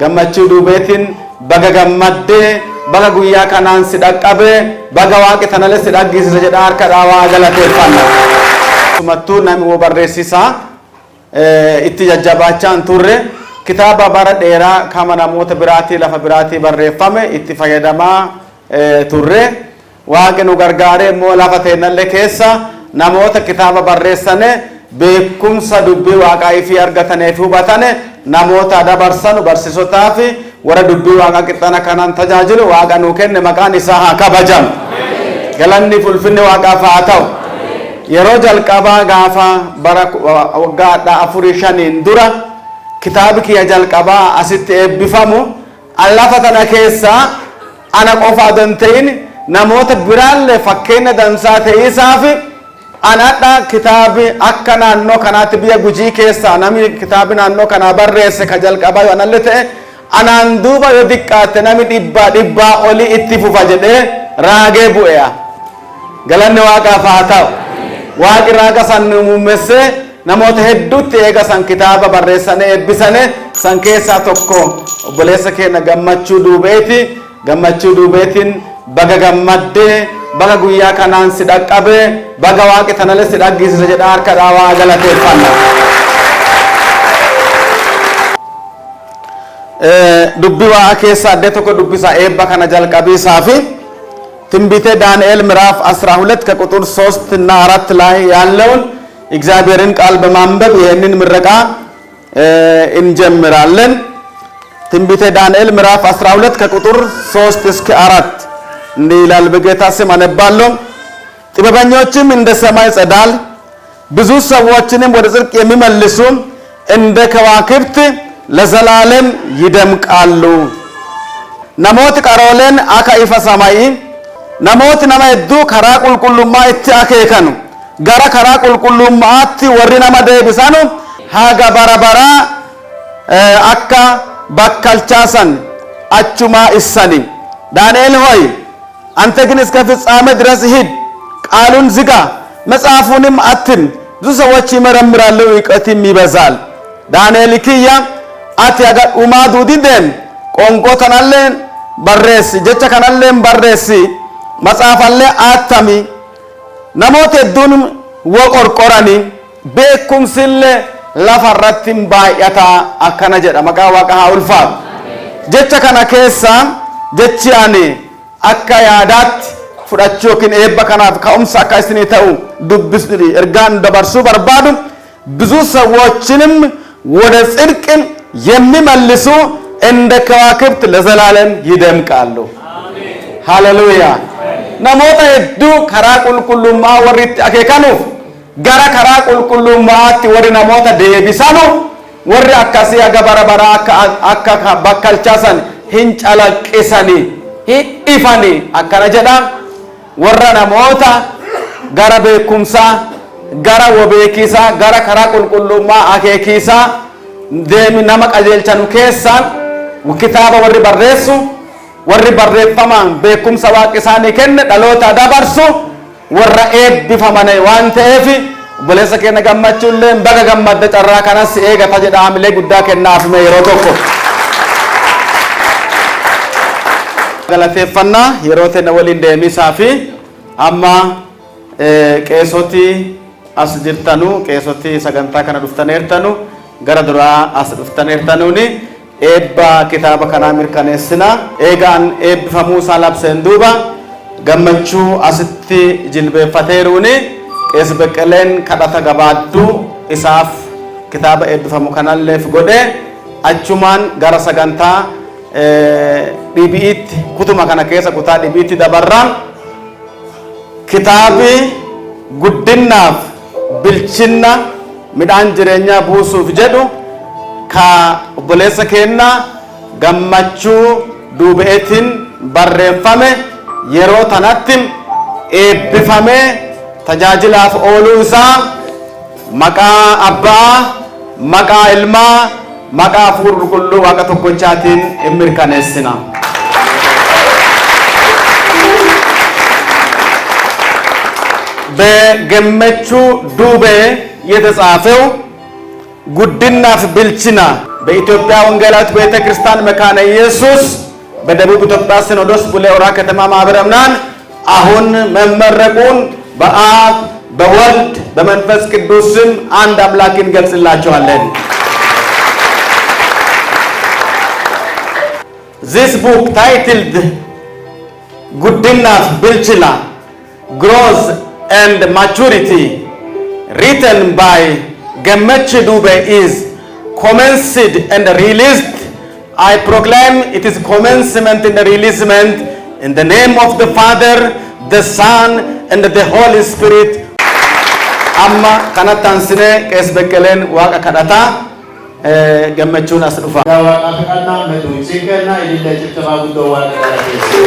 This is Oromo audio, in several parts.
Gammachuu Duubeetiin baga gammaddee, baga guyyaa kanaan si dhaqqabe, baga Waaqi tanale si dhaggiisise jedha harka dhaawaa galateeffanna. Sumattuu nami woo barreessisaa itti jajjabaachaa hin turre, kitaaba bara dheeraa kama namoota biraatii lafa biraatii barreeffame itti fayyadamaa turre. Waaqi nu gargaaree immoo lafa teennallee keessa namoota kitaaba barreessane, beekumsa dubbii Waaqaa ifii argatanee fi hubatane namoota dabarsanu, barsiisotaa fi warra dubbii Waaqaa qixxana kanaan tajaajilu Waaqa nuu kenne, maqaan isaa haa kabajamu. Galanni fi ulfinni Waaqaaf haa ta'u. Yeroo jalqabaa gaafa bara waggaa hadhaa afurii shaniin dura kitaabi kiyya jalqabaa asitti eebbifamu, an lafa tana keessa ana qofa adoo hin ta'in namoota biraallee fakkeenya dansaa ta'iisaaf, an hadha kitaabi akka naannoo kanaatti biyya Gujii keessaa namni kitaabi naannoo kanaa barreesse ka jalqabaa yoo anallee ta'e, anaan duuba yoo diqqaatte nami dhibbaa dhibbaa olii itti fufa jedhee raagee bu'e'a. Galanni Waaqaaf haa ta'u. Waaqi raaga san nu muummessee namoota hedduutti eega san kitaaba barreessane eebbisane. San keessaa tokko obboleessa keenya Gammachuu Duubeeti. Gammachuu Duubeetiin baga gammaddee, baga guyyaa kanaan si dhaqqabe, baga Waaqi tanale si dhaggiisise jedha harka dhaawaa galateeffanna. Dubbii Waaqa keessa addee tokko dubbisa eebba kana jalqabiisaa fi ትንቢተ ዳንኤል ምዕራፍ 12 ከቁጥር 3 እና 4 ላይ ያለውን እግዚአብሔርን ቃል በማንበብ ይህንን ምረቃ እንጀምራለን። ትንቢተ ዳንኤል ምዕራፍ 12 ከቁጥር 3 እስከ 4 እንዲህ ይላል። በጌታ ስም አነባለሁ። ጥበበኞችም እንደ ሰማይ ጸዳል፣ ብዙ ሰዎችንም ወደ ጽድቅ የሚመልሱ እንደ ከዋክብት ለዘላለም ይደምቃሉ። Namooti qarooleen akka ifa samayii, namooti nama hedduu karaa qulqullummaa itti akeekanu, gara karaa qulqullummaatti warri nama deebisanu haga bara baraa akka bakkalchaasan achumaa issani. ዳንኤል ሆይ፣ አንተ ግን እስከ ፍጻሜ ድረስ ሂድ፣ ቃሉን ዝጋ፣ መጽሐፉንም አትም። ብዙ ሰዎች ይመረምራሉ፣ እውቀትም ይበዛል። Daani'el kiyya, ati haga dhumaa duudi deem, qoonqoo tanallee barreessi, jecha kanallee barreessi, matsaafallee aattami. Namoota hedduun wo qorqorani, beekumsillee lafa irratti hin baay'ataa akkana jedha. Maqaa Waaqa haa ulfaatu. Jecha kana keessa jechi ani akka yaadaatti fudhachuu yookiin eebba kanaaf ka'umsa akka isinii ta'u dubbisni ergaan dabarsuu barbaadu, ብዙ ሰዎችንም ወደ ጽድቅ የሚመልሱ እንደ ከዋክብት ለዘላለም ይደምቃሉ። ሃሌሉያ። Namoota hedduu karaa qulqullummaa warri itti akeekanuuf gara karaa qulqullummaatti warri namoota deebisanu, warri akkasii haga bara baraa akka bakkalchaasan hin calaqqisani, hin ifani akkana jedha. Warra namoota gara beekumsaa, gara wabeekiisaa, gara karaa qulqullummaa akeekiisaa deemi nama qajeelchanu keessaan kitaaba warri barreessu, warri barreeffamaan beekumsa Waaqi isaanii kenne dhaloota dabarsu warra eebbifamane waan ta'eef, obboleessa keenya Gammachuullee baga gammadde, carraa kanas eegata jedha. Hamilee guddaa kennaafime yeroo tokko. Galateeffannaa yeroo teenya waliin deemisaa fi amma qeesoti as jirtanu, qeesoti sagantaa kana dhuftaneertanu, gara duraa as dhuftaneertanuuni eebba kitaaba kanaa mirkaneessina. Eegaan eebbifamuu isaa labseen duuba Gammachuu asitti jilbeeffateeruuni Qees Beqqeleen kadhata gabaadduu isaaf kitaaba eebbifamu kanalleef godhe, achumaan gara sagantaa dhibi'iitti, kutuma kana keessa kutaa dhibiitti dabarra. Kitaabi guddinnaaf bilchinna midhaan jireenyaa buusuuf jedhu ka obboleessa keenna Gammachuu Duubeetiin barreeffame yeroo tanatti eebbifamee tajaajilaaf ooluu isaa maqaa Abbaa, maqaa Ilmaa, maqaa Hafuura Qulqulluu Waaqa tokkochaatiin hin mirkaneessina. በገመቹ ዱቤ የተጻፈው ጉድናፍ ብልችና በኢትዮጵያ ወንጌላዊት ቤተ ክርስቲያን መካነ ኢየሱስ በደቡብ ኢትዮጵያ ሲኖዶስ ቡሌ ሆራ ከተማ ማህበረ ምእመናን አሁን መመረቁን በአብ በወልድ በመንፈስ ቅዱስ ስም አንድ አምላክ እንገልጽላቸዋለን። This book, titled Guddinaaf Bilchina, Growth and Maturity, written by Gemechu Dube, is commenced and released. I proclaim it is commencement and releasement in the name of the Father, the Son, and the Holy Spirit. Amma kanatti aansinee Qees Beqqeleen Waaqa kadhataa Gammachuun as dhufa. Waaqaaf kadhannaa meetu kennaa ilillee cibcabaa guddoo Waaqa galateessu.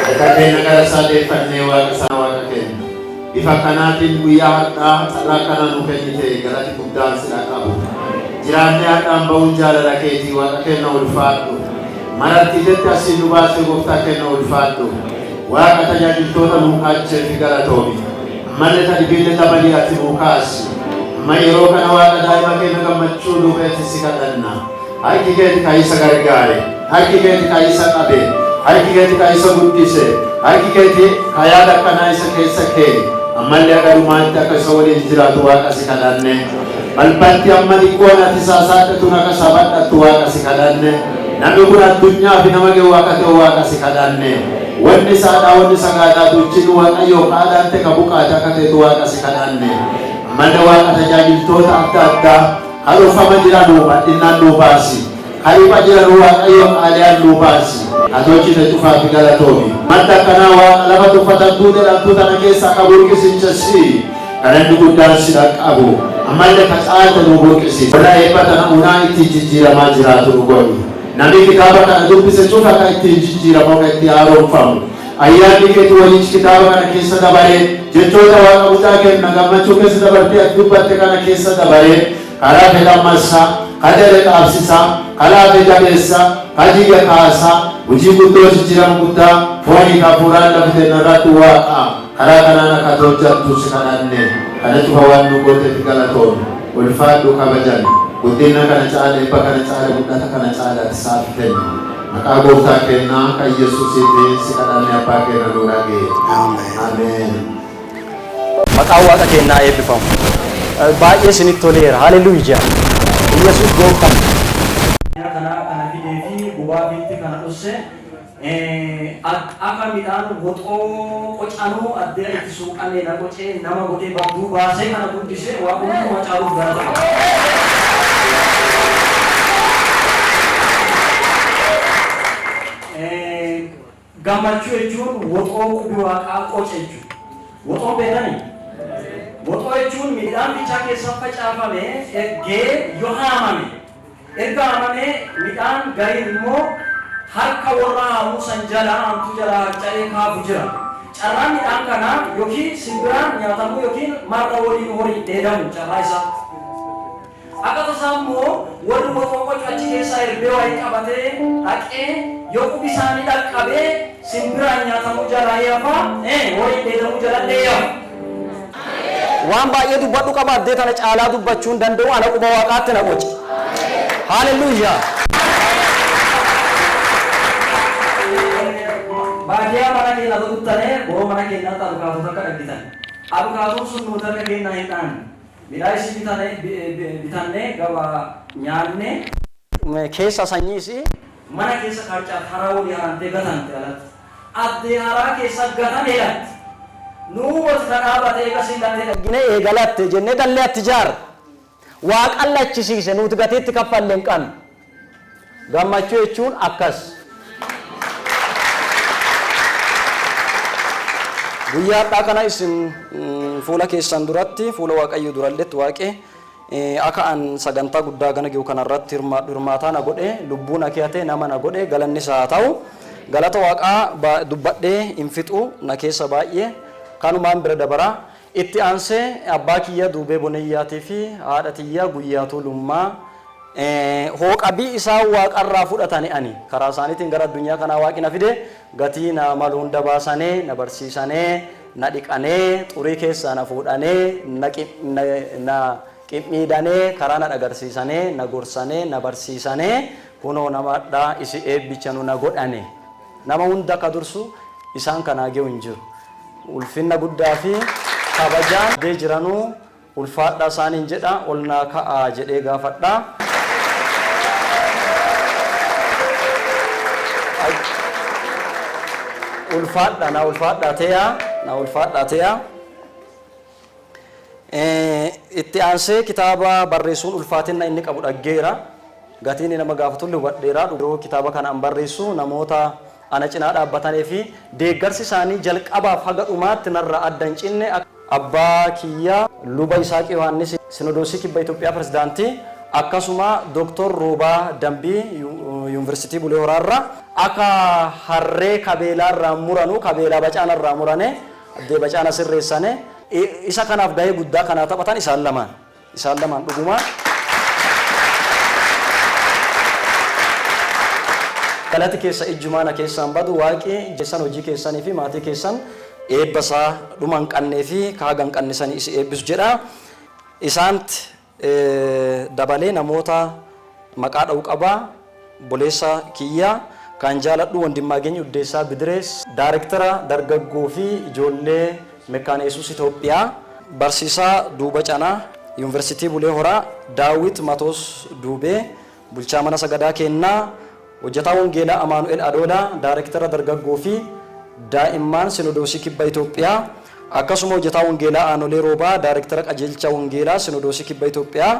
Harka keenya gara isaa deeffannee Waaqa isaa Waaqa keenya. Bifa kanaatiin guyyaa har'aa carraa kanaa nu kennite, galati guddaan si qabu. Jiraannee har'aan ba'uun jaalala keetii, Waaqa keenya ulfaadhu. Maratti jetti asii nu baasee, gooftaa keenya ulfaadhu. Waaqa tajaajiltoota nuu kaachee fi galatoomi. Ammallee tadhibiillee dabalii ati nuu kaasi. Amma yeroo kana Waaqa daa'ima keenya Gammachuu Duubeetti si kadhanna. Harki keeti ka isa gargaare. Harki keeti ka isa qabe. Harki keeti ka isa guddise. Harki keeti ka yaada akkanaa isa keessa kee. Ammallee akka dhumaatti akka isa waliin jiraatu Waaqa si kadhanne. Balbalti amma xiqqoon ati saasaadhatuun akka sabadhattu Waaqa si kadhanne. Namni kun addunyaa fi nama ga'u akka ta'u Waaqa si kadhanne. Wanni saadhaa wanni sagaadaa duchin Waaqayyo kaadhaan ta'e ka buqaate akka ta'etu Waaqa si kadhanne. Ammallee Waaqa tajaajiltoota adda addaa kan uffama jiranuu bal'inaan nuu baasi. Kan ifa jiranuu Waaqayyo qaaliyaan nuu baasi. Ati hojjete cufaa fi galatoomi. Madda akkanaa Waaqa lafa tuffatamtuu jedhamtuu tana keessa akka burqisichasi. Galanni guddaan si dhaqqabu. Ammallee ka caalte nuu burqisiisi. Warra eebba tana unaa ittiin jijjiiramaa jiraatu nu godhi. Namni kitaaba kana dubbise cufa ka ittiin jijjiiramu, ka itti haaromfamu. Ayyaanni keeti walichi kitaaba kana keessa dabaree, jechoota Waaqa mucaa kenna Gammachuu keessa dabartee ati dubbatte kana keessa dabaree, karaa fedhammassaa, kadere qaabsisaa, kalaafe jabeessaa, kajiga kaasaa, hojii guddoo jijjiirama guddaa foonii fi hafuuraan lafa irratti Waaqa karaa kanaan akka hojjattu si kadhanne. Kana cufa waan nu gooteef galatoomi. Ulfaadhu, kabajan. Guddina kana caala, eebba kana caala, mul'ata kana caala ati isaaf kenni. Maqaa gooftaa kennaa kan Yesuusiitiin si kadhanne, abbaa keenya nu dhagee. Ameen. Maqaan Waaqa keenyaa eebbifamu. Baay'ee isinitti toleera. Haleluuyaa. Yesuus gooftaan. Kana fidee fi gubaa fiitti kana dhusse akka midhaan woxoo qocanuu addee itti suuqamee na qocee nama godhee badduu baasee kana guddisee Waaqummaa caaluuf galata. Gammachuu jechuun woxoo qubi Waaqaa qoce jechuudha. Woxoo beekanii? Woxoo jechuun midhaan bichaa keessa facaafame ergee yoo haamame, erga haamame midhaan gariin immoo harka warra haamuu san jala haamtuu jala harca'ee kaafu jira. Carraan midhaan kanaa yookiin simbiraan nyaatamuu yookiin marra waliin horii dheedamu carraa isaa. Akka tasaa immoo warri woxoo qocu achi keessaa erbee wayii qabatee dhaqee yoo qubi isaanii dhaqqabee simbiraan nyaatamuu jalaa yafa, horii dheedamuu jalallee yafa. Waan baay'ee dubbadhu qaba, addee tana caalaa dubbachuu hin danda'u, ana quba Waaqaatti na qoce. Haleluuyaa. Baadiyyaa mana keenya tuttanee boroo mana keenyaatti abukaatota akka dhaggitan. Abukaatoon sun nuti harka keenyaa hin dhaanne. Midhaan isin bitannee gabaa nyaannee Keessa sanyiis mana keessa qarcaaf haraa walii harantee gatante alatti. Addee haraa keessa gatan eelatti. Nuu wati ka dhaabate eegas illee dhaggine eegalatte jennee dallee atti jaar. Waaqan lachisiise, nuti gatiitti kaffalle hin qabnu. Gammachuu jechuun akkas. Guyyaa har'aa kana isin fuula keessan duratti, fuula Waaqayyo duralletti Waaqe akka an sagantaa guddaa gana jiru kanarratti hirmaataa na godhe, lubbuu na keeyate, nama na godhe, galanni isaa haa ta'u. Galata Waaqaa dubbadhee hin fixu, na keessa baay'ee kanumaan bira dabara. Itti aansee abbaa kiyya Duubee Bonayyaatii fi haadha tiyya Guyyaatuu Lummaa hooqabii isaan Waaqarraa fudhatani ani karaa isaaniitiin gara addunyaa kanaa Waaqi na fide, gatii na malu hunda baasanii na barsiisanii. na dhiqanee, xurii keessaa na fuudhanee, na qimmiidhanee, karaa na agarsiisanee, na gorsanee, na barsiisanee, kunoo namadhaa isi eebbichanu na godhane. Nama hunda akka dursu isaan kanaa ga'u hin jiru. Ulfinna guddaa fi kabajaan dee jiranuu ulfaadhaa isaaniin jedha, ol naa ka'aa jedhee gaafadha. Ulfaadha, na ulfaadhaa ta'aa, na ulfaadhaa ta'aa. Itti aansee kitaaba barreessuun ulfaatina inni qabu dhaggeera. Gatiin nama gaafatullee hubadheera. Yeroo kitaaba kana an barreessu namoota ana cinaa dhaabbatanii fi deeggarsi isaanii jalqabaaf haga dhumaatti narraa adda hin cinne, abbaa kiyya Luba Isaaq Yohaannis, Sinodoosii Kibba Itoophiyaa pirezidaantii, akkasuma Dooktor Roobaa Dambii, Yuunivarsiitii Bulee Horaarraa, akka harree kabeelaarraa muranu kabeelaa bacaanarraa murane addee bacaana sirreessane, isa kanaaf gahee guddaa kanaa taphatan isaan lamaan. Isaan lamaan dhugumaan galati keessa ijjumaana keessaan badu. Waaqi keessan hojii keessanii fi maatii keessan eebba isaa dhuma hin qabnee fi kaaga hin qabne sanii isi eebbisu jedha. Isaanti dabalee namoota maqaa dha'u qaba. Boleessa kiyya kan jaaladhu Wandimmaageny Uddeessaa Bidirees, Daayirektara dargaggoo fi ijoollee Mekkaana Yesuus Itoophiyaa, Barsiisaa Duuba Canaa, Yuunivarsiitii Bulee Horaa, Daawit Matoos Duubee, bulchaa mana sagadaa keennaa, hojjetaa wangeelaa Amaanu'el Adoolaa, Daayirektara dargaggoo fi daa'immaan Sinodoosii Kibba Itoophiyaa, akkasuma hojjetaa wangeelaa Aanolee Roobaa, Daayirektara qajeelcha wangeelaa Sinodoosii Kibba Itoophiyaa,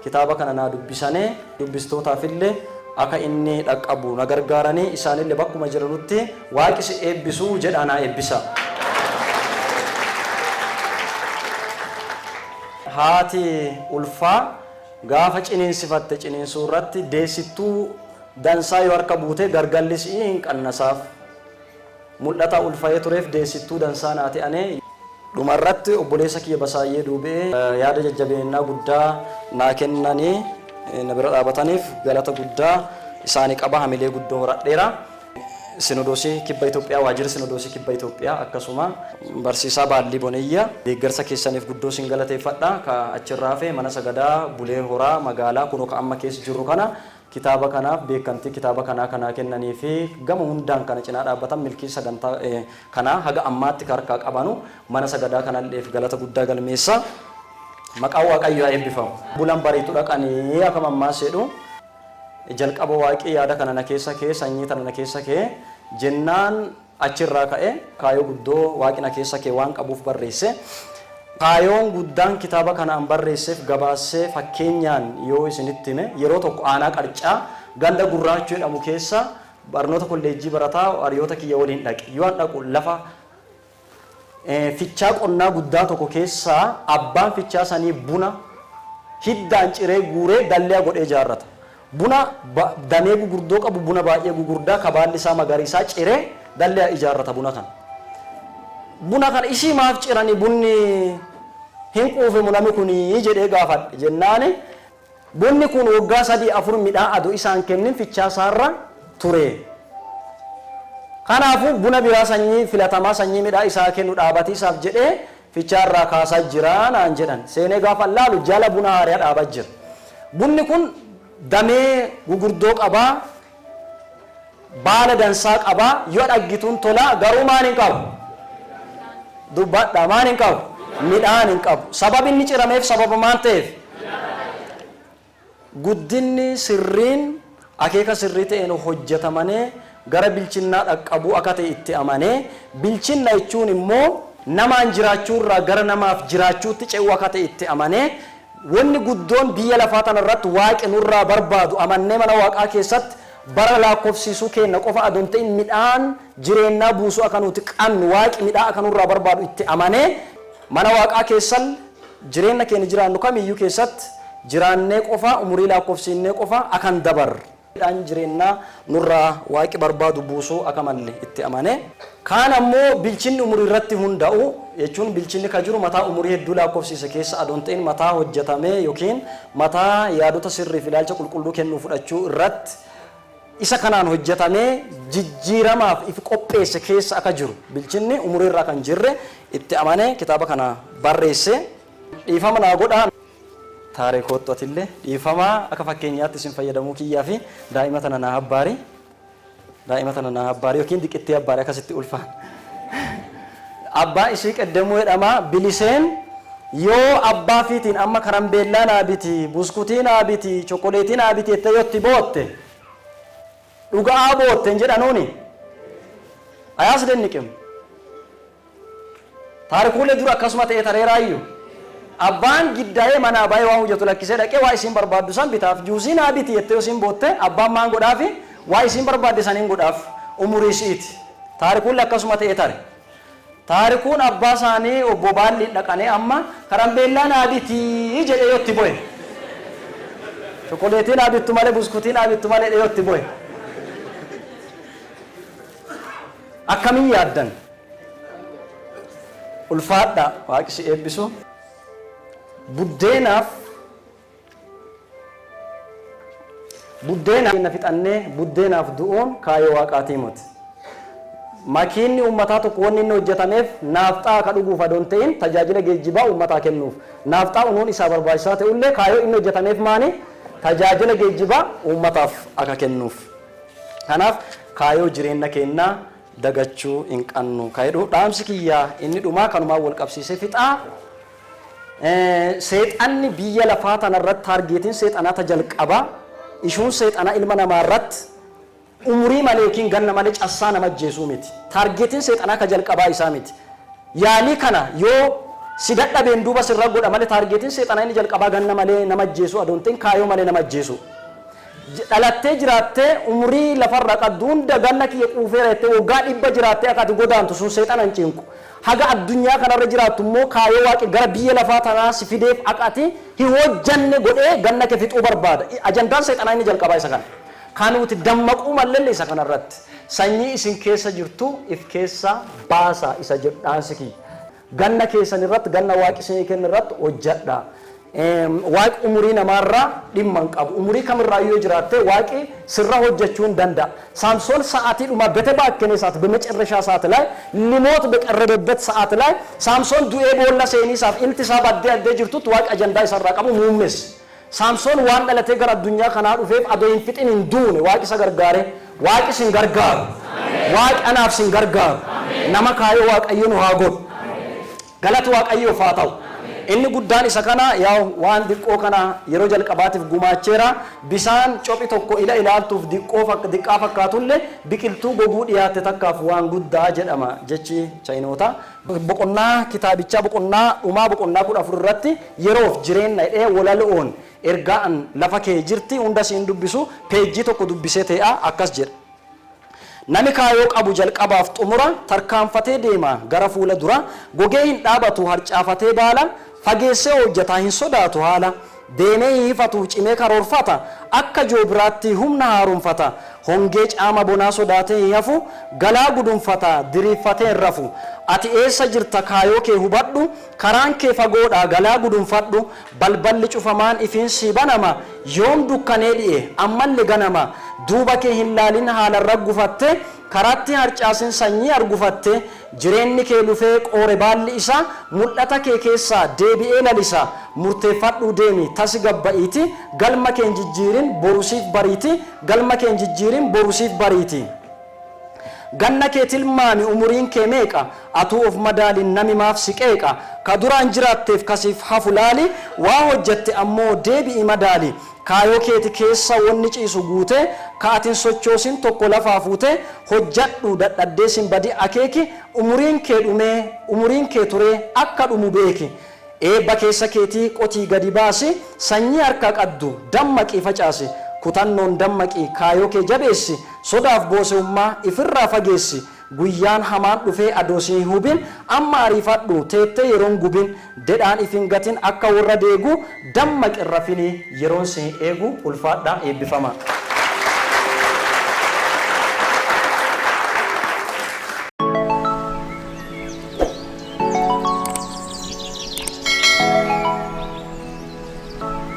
kitaaba kana naa dubbisane, dubbistootaafillee akka inni dhaqqabu na gargaaranii, isaanillee bakkuma jiranutti Waaqi si eebbisuu jedhaa naa eebbisa. Haati ulfaa gaafa ciniinsifatte ciniinsuu irratti deessittuu dansaa yoo harka buute gargalli si'ii hin qannasaaf. Mul'ata ulfa'ee tureef deessittuu dansaa naa te'ane. Dhuma irratti obboleessa kiyya Basaayyee Duubee yaada jajjabeennaa guddaa naa kennanii na bira dhaabataniif galata guddaa isaanii qaba, hamilee guddoo horadheera. Sinodoosii Kibba Itoophiyaa, Waajjira Sinodoosii Kibba Itoophiyaa, akkasuma Barsiisaa Baallii Boneyya, deeggarsa keessaniif guddoo sin galateeffadha. Ka achirraa hafe mana sagadaa Bulee Horaa magaalaa kunoo ka amma keessa jirru kana kitaaba kanaaf beekamtii kitaaba kanaa kanaa kennanii fi gama hundaan kana cinaa dhaabbatan, milkii sagantaa kanaa haga ammaatti ka harkaa qabanu mana sagadaa kanalleef galata guddaa galmeessa. Maqaan Waaqayyoo haa eebbifamu. Bulan bariitu dhaqanii akkam ammaas jedhu, jalqaba Waaqii yaada kana na keessa kee, sanyii tana na keessa kee jennaan, achirraa ka'e kaayoo guddoo Waaqi na keessa kee waan qabuuf barreesse. Kaayoon guddaan kitaaba kana an barreesseef gabaassee fakkeenyaan yoo isinitti hime, yeroo tokko aanaa Qarcaa ganda Gurraachuu jedhamu keessa barnoota kolleejjii barataa hiriyoota kiyya waliin dhaqe. Yoo an dhaqu lafa fichaa qonnaa guddaa tokko keessaa abbaan fichaa sanii buna hiddaan ciree guuree dalliyaa godhee ijaarrata. Buna damee gugurdoo qabu, buna baay'ee gugurdaa ka baalli isaa magariisaa ciree dalliyaa ijaarrata buna kana. Buna kana isii maaf ciranii, bunni hin quufemu nami kunii jedhee gaafadhe jennaani, bunni kun waggaa 3 4 midhaan adoo isaan kennin fichaa isaarra ture. Kanaafuu buna biraa sanyii filatamaa, sanyii midhaa isaa kennu dhaabatiisaaf jedhee fichaa irraa kaasaa jira naan jedhan. Seenee gaafa laalu jala buna haariyaa dhaabaa jira. Bunni kun damee gugurdoo qabaa, baala dansaa qabaa, yoo dhaggituun tolaa, garuu maan hin qabu? Dubbadha, maan hin qabu? Midhaan hin qabu. Sababni inni cirameef sababa maan ta'eef? Guddinni sirriin akeeka sirrii ta'een hojjetamanii gara bilchinnaa dhaqqabuu akka ta'e itti amanee, bilchinna jechuun immoo namaan jiraachuurraa gara namaaf jiraachuutti ce'uu akka ta'e itti amanee, wanni guddoon biyya lafaa tanarratti Waaqi nurraa barbaadu amannee, mana Waaqaa keessatti bara lakkoofsiisuu keenya qofa adoon ta'in midhaan jireennaa buusuu akka nuti qabnu, Waaqi midhaan akka nurraa barbaadu itti amanee, mana Waaqaa keessan jireenya keenya jiraannu kamiyyuu keessatti jiraannee qofa, umurii lakkoofsiinnee qofa akan dabarre, midhaan jireennaa nurraa Waaqi barbaadu buusuu akka malle itti amane. Kaan ammoo bilchinni umurii irratti hunda'u jechuun, bilchinni ka jiru mataa umurii hedduu lakkoofsiise keessa adoon ta'in mataa hojjetamee yookiin mataa yaadota sirriif ilaalcha qulqulluu kennuu fudhachuu irratti. Isa kanaan hojjetamee jijjiiramaaf if qopheesse keessa akka jiru bilchinni umuriirraa kan jirre itti amanee kitaaba kana barreesse. Dhiifama naa godhaa. Taarikoottu atillee dhiifama akka fakkeenyaatti isin fayyadamuu kiyyaa fi daa'ima tana naa abbaari. Daa'ima tana naa abbaari yookiin diqittee abbaari akkasitti ulfaan. Abbaa isii qeddemuu jedhama. Biliseen yoo abbaa fiitiin amma karambeellaa naa biti, buskutii naa biti, chokoleetii naa biti jettee yoo itti bootte, dhuga'aa bootte hin jedhanuuni. Ayaasdenniqim. Taarikuulee dura akkasuma ta'e tareeraayyuu. Abbaan giddaa'ee manaa baay'ee waan hojjetu lakkisee dhaqee waa isiin barbaaddu san bitaaf. Juusii naa biti jettee yoo isiin bootte, abbaan maan godhaafi? Waa isiin barbaadde saniin godhaaf. Umurii isiiti. Taarikuullee akkasuma ta'e tare. Taarikuun abbaa isaanii obbo Baalliin dhaqanii amma karambeellaa naa bitii jedhee yoo itti bo'e, chokoleetii naa bittu malee, buskutii naa bittu malee jedhee yoo itti bo'e, akkamiin yaaddan? Ulfaadha, Waaqi si eebbisu. Buddeenaaf na fixannee buddeenaaf du'uun kaayoo Waaqaatii miti. Makiinni uummataa tokko wanni inni hojjetameef naafxaa akka dhuguuf adoon ta'in tajaajila geejjibaa uummataa kennuuf. Naafxaa unuun isaa barbaachisaa ta'ullee, kaayoo inni hojjetameef maani? Tajaajila geejjibaa uummataaf akka kennuuf. Kanaaf kaayoo jireenya keenyaa dagachuu hin qabnu. Ka jedhu dhaamsi kiyyaa inni dhumaa kanumaan wal qabsiisee fixaa. Seexanni biyya lafaa tanarratti targetiin seexanaa ta jalqabaa ishuun seexanaa ilma namaa irratti umurii malee yookiin ganna malee cassaa nama ajjeesuu miti. Targetiin seexanaa ka jalqabaa isaa miti. Yaalii kana yoo si dadhabeen duuba sirra godha malee, targetiin seexanaa inni jalqabaa ganna malee nama ajjeesuu adoon ta'in kaayoo malee nama ajjeesuu. Dhalattee jiraattee umurii lafarra qabdu hunda ganna kiyya quufeera jettee waggaa 100 jiraattee akka ati godaantu sun seexana hin cinqu. Haga addunyaa kanarra jiraattu immoo kaayoo Waaqi gara biyya lafaa tanaa si fideef akka ati hin hojjanne godhee ganna kee fixuu barbaada. Ajandaan seexanaa inni jalqabaa isa kana. Kan nuti dammaquu mallelle isa kanarratti. Sanyii isin keessa jirtu if keessa baasa isa jedhu dhaansi kiyya. Ganna keessan irratti, ganna Waaqi isinii kenne irratti hojjadha. Waaqi umurii namaarraa dhimma hin qabu. Umurii kamirraa yoo jiraatte Waaqi sirra hojjechuu hin danda'a. ሳምሶን ሰዓቲ ዱማ በተባከነ ሰዓት፣ በመጨረሻ ሰዓት ላይ፣ ሊሞት በቀረበበት ሰዓት ላይ፣ ሳምሶን du'ee boolla seeniisaaf ilti isaa baddee addee jirtutti Waaqi ajandaa isarraa qabu muummes. Saamsoon waan dhalatee gara addunyaa kanaa dhufeef adoo hin fixin hin duune. Waaqi isa gargaare. Waaqi sin gargaaru. Waaqi anaaf sin gargaaru. Nama kaayoo Waaqayyo nu haa godhu. Galati Waaqayyoof haa ta'u. Inni guddaan isa kana. Yaa waan diqqoo kana yeroo jalqabaatiif gumaacheera. Bisaan cophi tokko ila ilaaltuuf diqqoo diqqaa fakkaatullee biqiltuu goguu dhiyaatte takkaaf waan guddaa jedhama jechi Chaayinoota. Boqonnaa kitaabichaa boqonnaa dhumaa boqonnaa 14 irratti yeroof jireenya jedhee walaloon ergaan lafa kee jirti. Hunda siin dubbisu, peejjii tokko dubbisee ta'aa akkas jedha. Nami kaayoo qabu jalqabaaf xumura tarkaanfatee deema gara fuula dura. Gogee hin dhaabatu, harcaafatee baala fageessee hojjetaa, hin sodaatu haala. Deemee hin hifatu, cimee karoorfata, akka joobiraatti humna haaromfata. Hongee caama bonaa sodaatee hin hafu, galaa gudunfata, diriirfatee hin rafu. Ati eessa jirta? Kaayoo kee hubadhu. Karaan kee fagoodha, galaa gudunfadhu. Balballi cufamaan ifiin sii banama. Yoom dukkanee dhi'e ammallee ganama. Duuba kee hin laalin, haalarra gufatte, karaatti harcaasin sanyii argufatte. Jireenyi kee lufee qoore baalli isaa mul'ata kee keessaa deebi'ee lalisa. Murteeffadhuu deemi, tasi gabba'iiti. Galma kee hin jijjiirin, borusiif bariiti. Galma kee hin jijjiirin, borusiif bariiti. Ganna kee tilmaami, umuriin kee meeqa? Atuu of madaalin, nami maaf si qeeqa? Ka duraan jiraatteef kasiif hafu laali, waa hojjatte ammoo deebi'i madaali. Kaayoo keeti keessa wanni ciisu guute, ka atin sochoosin tokko lafaa fuute. Hojjadhu dadhabdee sin badi akeeki. Umuriin kee dhumee, umuriin kee turee akka dhumu beeki. Eebba keessa keetii qotii gadi baasi. Sanyii harkaa qaddu dammaqii facaasi. Kutannoon dammaqii, kaayoo kee jabeessi. Sodaaf boosa'ummaa ifirraa fageessi. Guyyaan hamaan dhufee adoo si hin hubin amma ariifadhu, teettee yeroon gubin. Dedhaan ifin gatin akka warra deegu. Dammaqi, rafinii, yeroon si hin eegu. Ulfaadhaa, eebbifama.